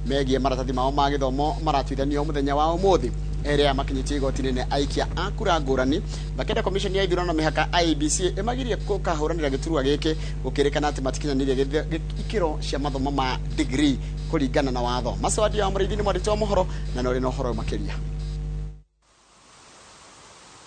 Megiĩ maratathi mao ma gĩthomo maratuithanio mũthenya wa ũmũthĩ. Erĩ makinyĩtie igoti-inĩ nĩ aikia a kura ngũrani makĩenda commission ya ithurano mĩhaka IEBC ĩmagirie gũkahũranĩra gĩturwa gĩkĩ, gũkĩrĩkana atĩ matikinyanĩirie ikĩro cia mathomo ma degree kũringana na watho. Macawadia wa Mũrĩithi nĩ mwandĩki wa mohoro na nĩ ũrĩ na ũhoro makĩria.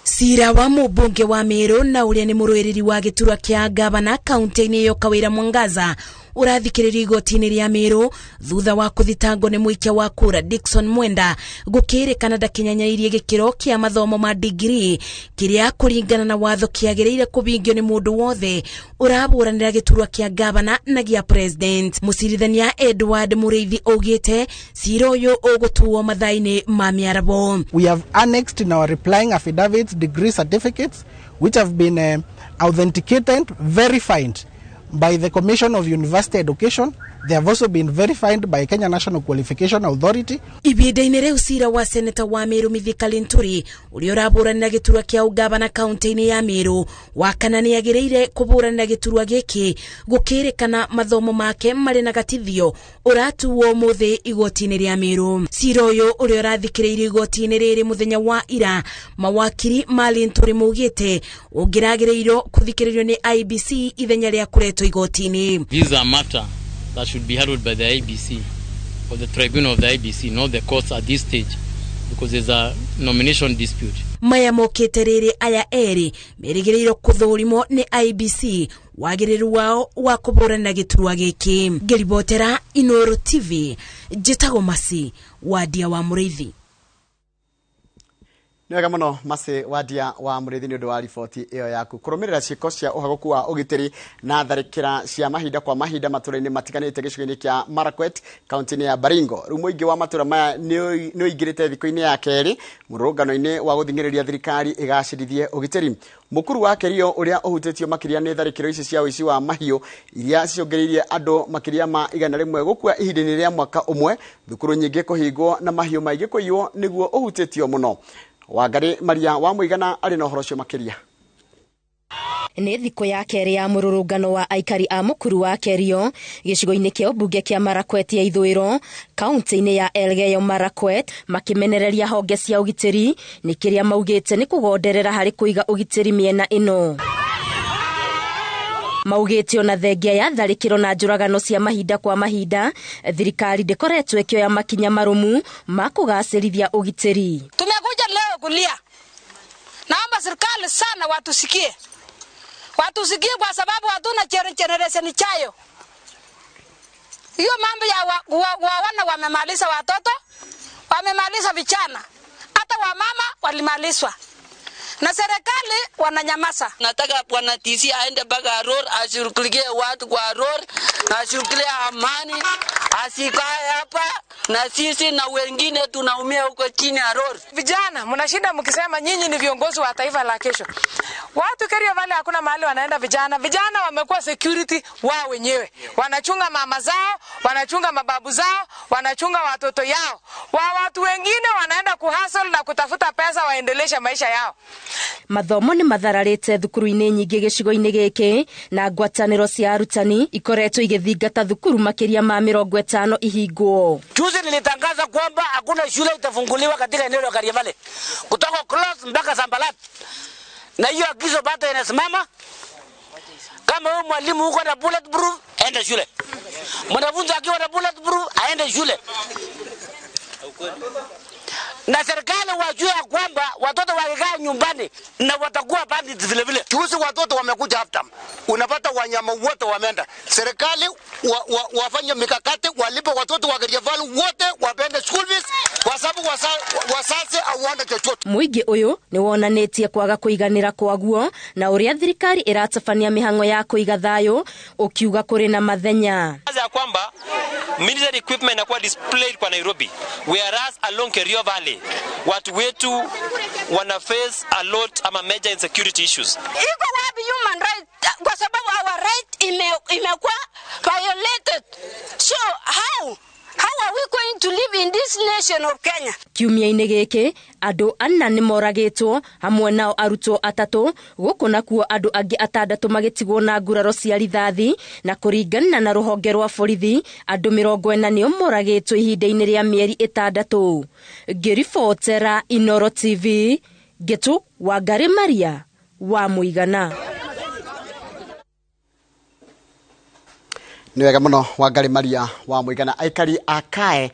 Cira wa mũmbunge wa Meru na ũrĩa nĩ mũrũĩrĩri wa gĩturwa kĩa gavana kaunti-inĩ ĩyo Kawĩra Mwangaza ũrathikĩrĩrio igoti-inĩ rĩa Meru thutha wa kũthitangwo nĩ mũikia wa kura Dickson Mwenda gũkĩrĩkana ndakinyanĩirie gĩkĩro kĩa mathomo ma degree kĩrĩa kũringana na watho kĩagĩrĩire kũbingio nĩ mũndũ wothe ũrabũranĩra gĩturwa kĩa gavana na gĩa president. Mũcirithania Edward Mũrĩithi augĩte cira ũyũ ũgũtuo mathaa-inĩ ma mĩarabo. We have annexed in our replying affidavits degree certificates which have been authenticated, verified by the Commission of University Education. They have also been verified by Kenya National Qualification Authority. Ibinda-inĩ rĩu cira wa seneta wa Meru Mithika Linturi ũrĩa ũrabũranĩra gĩturwa kĩa ũgavana kaunti-inĩ ya Meru wa kana nĩagĩrĩire kũbũranĩra gĩturwa gĩkĩ gũkĩrĩkana mathomo make marĩ na gatithio ũratuo ũmũthĩ igoti-inĩ rĩa Meru. Cira ũyũ ũrĩa ũrathikĩrĩirio igoti-inĩ rĩrĩ mũthenya wa ira, mawakiri ma Linturi maugĩte ũngĩragĩrĩirwo kũthikĩrĩrio nĩ IEBC ithenya rĩa kũretwo igoti-inĩ. These are matter that should be handled by the IEBC or the tribunal of the IEBC, not the courts at this stage, because there's a nomination dispute. Maya mokĩte rĩrĩ aya erĩ merĩgĩrĩirwo kũthũrimwo nĩ IEBC wagĩrĩru wao wa kũbũrana gĩturwa gĩkĩ. Ngĩribotera Inooro TV, njĩtagwo Masi Wadia wa Mũrĩithi. Nĩ wega mũno Masi Wadia wa Mũrĩithi nĩ ũndũ wa riboti ĩyo yaku. Kũrũmĩrĩra ciĩko cia ũhagũku wa ũgitĩri na tharĩkĩra cia mahinda kwa mahinda matũra-inĩ matiganĩte gĩcigo-inĩ kĩa Marakwet kaunti-inĩ ya Baringo. Rĩu mũingĩ wa matũra maya nĩ ũingĩrĩte thikũ-inĩ ya kerĩ mũrũrũngano-inĩ wa gũthing'ĩrĩria thirikari ĩgacĩrithie ũgitĩri. Mũkuru wa Kerio ũrĩa ũhutĩtio makĩria nĩ tharĩkĩro ici cia ũici wa mahiũ iria cicũngĩrĩirie andũ makĩria ma 100 gũkua ihinda-inĩ rĩa mwaka ũmwe, thukuru nyingĩ kũhingwo na mahiũ maingĩ kũiywo nĩguo ũhutĩtio mũno. Wangari Maria wa Mũigana arĩ na ũhoro ũcio makĩria. Nĩ thikũ ya kerĩ ya mũrũrũngano wa aikari a mũkuru wa Kerio gĩcigo-inĩ kĩa ũmbunge kĩa Marakwet ya ithũĩro kaunti-inĩ ya Elgeyo Marakwet makĩmenereria honge cia ũgitĩri nĩ kĩrĩa maugĩte nĩ kũgonderera harĩ kũiga ũgitĩri mĩena ĩno. Maugĩte ona thengia ya tharĩkĩro na njũragano cia mahinda kwa mahinda thirikari ndĩkoretwo ĩkĩoya makinya marũmu ma kũgacĩrithia ũgitĩri. Tumekuja leo kulia, naomba serikali sana watusikie, watusikie kwa sababu hatuna generation chayo. Hiyo mambo ya wana wamemaliza watoto, wamemaliza vijana, hata wamama walimalizwa na serikali wananyamaza. Nataka bwana TC aende mpaka Aror, ashughulikie watu kwa Aror na ashughulikie amani, asikae hapa na sisi na wengine tunaumia huko chini Aror. Vijana mnashinda mkisema nyinyi ni viongozi wa taifa la kesho. Watu Kerio Valley hakuna mahali wanaenda vijana. Vijana wamekuwa security wao wenyewe. Wanachunga mama zao, wanachunga mababu zao, wanachunga watoto yao. Wa watu wengine wanaenda kuhustle na kutafuta pesa waendelesha maisha yao. Mathomo nĩ mathararĩte thukuru-inĩ nyingĩ gĩcigo-inĩ gĩkĩ na ngwatanĩro cia arutani ikoretwo igĩthingata thukuru makĩria ma 50 ihingwo. Juzi nilitangaza kwamba hakuna shule itafunguliwa katika eneo la Kerio Valley kutoka Close mpaka Sambalat, na hiyo agizo bado inasimama. Kama wewe mwalimu uko na bulletproof, enda shule. Mwanafunzi akiwa na bulletproof aende shule. Na serikali wajue kwamba watoto wakikaa nyumbani na watakuwa bandits vile vile. Juzi watoto wamekuja after, unapata wanyama wote wameenda. Serikali wafanye mikakati walipe watoto wa Kerio Valley wote wapende school fees kwa sababu wazazi hawana chochote. Mũingĩ ũyũ nĩ wonanĩtie kwaga kũiganĩra kwaguo na ũrĩa thirikari ĩratabania mĩhang'o ya kũiga thayũ ũkiuga kũrĩ na mathenya. Ya kwamba military equipment inakuwa displayed kwa Nairobi, whereas along Kerio Valley watu wetu wana face a lot ama major insecurity issues. Iko wapi human right? Kwa sababu our right imekuwa violated. So how are we going to live in this This nation of Kenya. Kiumia-inĩ gĩkĩ andũ 4 nĩmoragĩtwo hamwe nao arutwo 3 gũkũ nakuo andũ angĩ 6 magĩtigwo na nguraro cia rithathi na kũringana na rũhonge rwa borithi andũ 40 nĩo moragĩtwo ihinda-inĩ rĩa mĩeri 6. Ngĩribotera Inoro TV Ngetu Wangari Maria wa Mũigana. Nĩ wega mũno Wangari Maria wa Mũigana. Aikari a Kae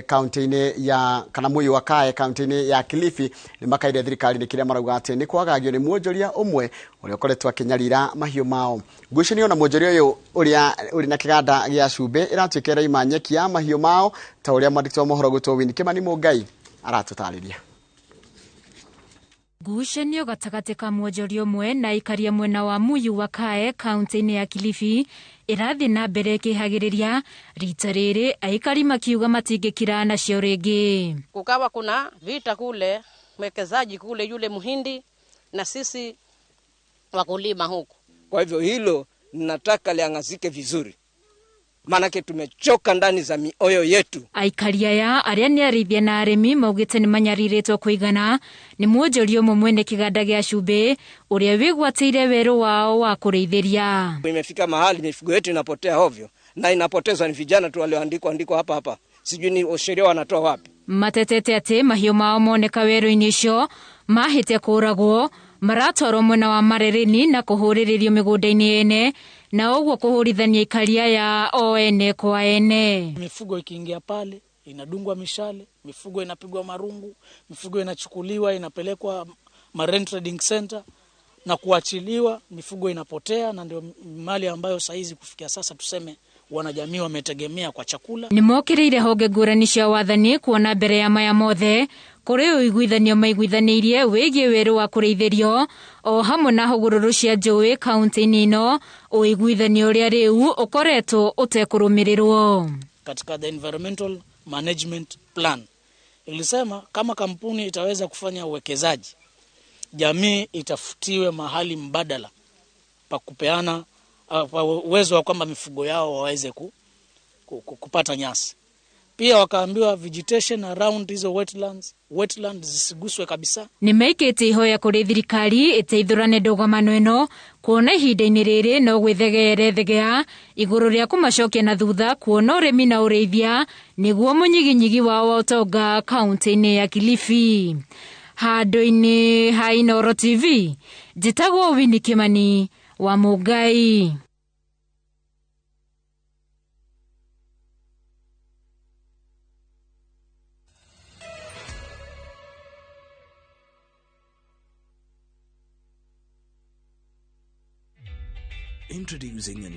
kaunti-inĩ ya kana Mũyũ wa Kae kaunti-inĩ ya Kilifi nĩ makaire thirikari nĩ kĩrĩa marauga atĩ nĩ kwagagio nĩ mwonjoria ũmwe ũrĩa ũkoretwo akĩnyarira mahiũ mao. Ngucanio na mwonjoria ũyũ ũrĩa ũrĩ na kĩganda gĩa cumbĩ ĩratuĩka ĩraima nyeki ya mahiũ mao ta ũrĩa mwandĩki wa mohoro gwĩtwo Winnie Kimani Mũngai aratũtarĩria. Ngucanio gatagatĩ ka mwonjoria ũmwe na aikaria mwena wa Muyu wa Kae kaunti-inĩ ya Kilifi ĩrathiĩ na mbere ĩkĩhagĩrĩria rita rĩrĩ aikari makiuga matingĩkira nacio rĩngĩ. Kukawa kuna vita kule, mwekezaji kule yule Muhindi na sisi wakulima huku. Kwa hivyo hilo nataka liangazike vizuri, manake tumechoka ndani za mioyo yetu. Aikari aya arĩa nĩ arĩithia na arĩmi maugĩte nĩ manyarirĩtwo kũigana nĩ mwonjoria ũmwe mwene kĩganda gĩa cumbĩ ũrĩa wĩgwatĩire werũ wao wa kũrĩithĩria. Imefika mahali mifugo yetu inapotea ovyo na inapotezwa ni vijana tu walioandikwa andikwa hapa hapa, sijui ni sheria wanatoa wapi. Matetete atĩ mahiũ mao moneka werũ-inĩ ũcio mahĩte kũragwo maratwarwo mwena wa Marereni na kũhũrĩrĩrio mĩgũnda-inĩ ene na ũguo kũhũrithania aikari aya o ene kwa ene. Mifugo ikiingia pale inadungwa mishale, mifugo inapigwa marungu, mifugo inachukuliwa inapelekwa Marine Trading Center na kuachiliwa, mifugo inapotea, na ndio mali ambayo saizi kufikia sasa tuseme wanajamii wametegemea kwa chakula. Nĩmokĩrĩire honge ngũrani cia wathani kuona mbere ya maya mothe kũrĩ ũiguithanio maiguithanĩirie wĩgiĩ werũ wa kũrĩithĩrio o hamwe na hũgũrũrũ cia njũĩ kaunti-inĩ ĩno, ũiguithanio ũrĩa rĩu ũkoretwo ũtekũrũmĩrĩrwo. Katika the environmental management plan ilisema kama kampuni itaweza kufanya uwekezaji, jamii itafutiwe mahali mbadala pa kupeana uwezo wa kwamba mifugo yao waweze kupata nyasi. Pia wakaambiwa vegetation around hizo wetlands zisiguswe kabisa. Nĩmaikĩtie ihoya kũrĩ thirikari ĩteithũrane ndũgamano ĩno kuona ihinda-inĩ rĩrĩ no gwĩthegea ĩrethegea igũrũ rĩa kũmacokia na thutha kuona ũrĩmi na ũrĩithia nĩguo mũnyiginyigi wao wa ũtonga kaunti-inĩ ya Kilifi. Handũ-inĩ ha Inoro TV njĩtagwo Winnie Kimani wa Mũngai. Introducing a new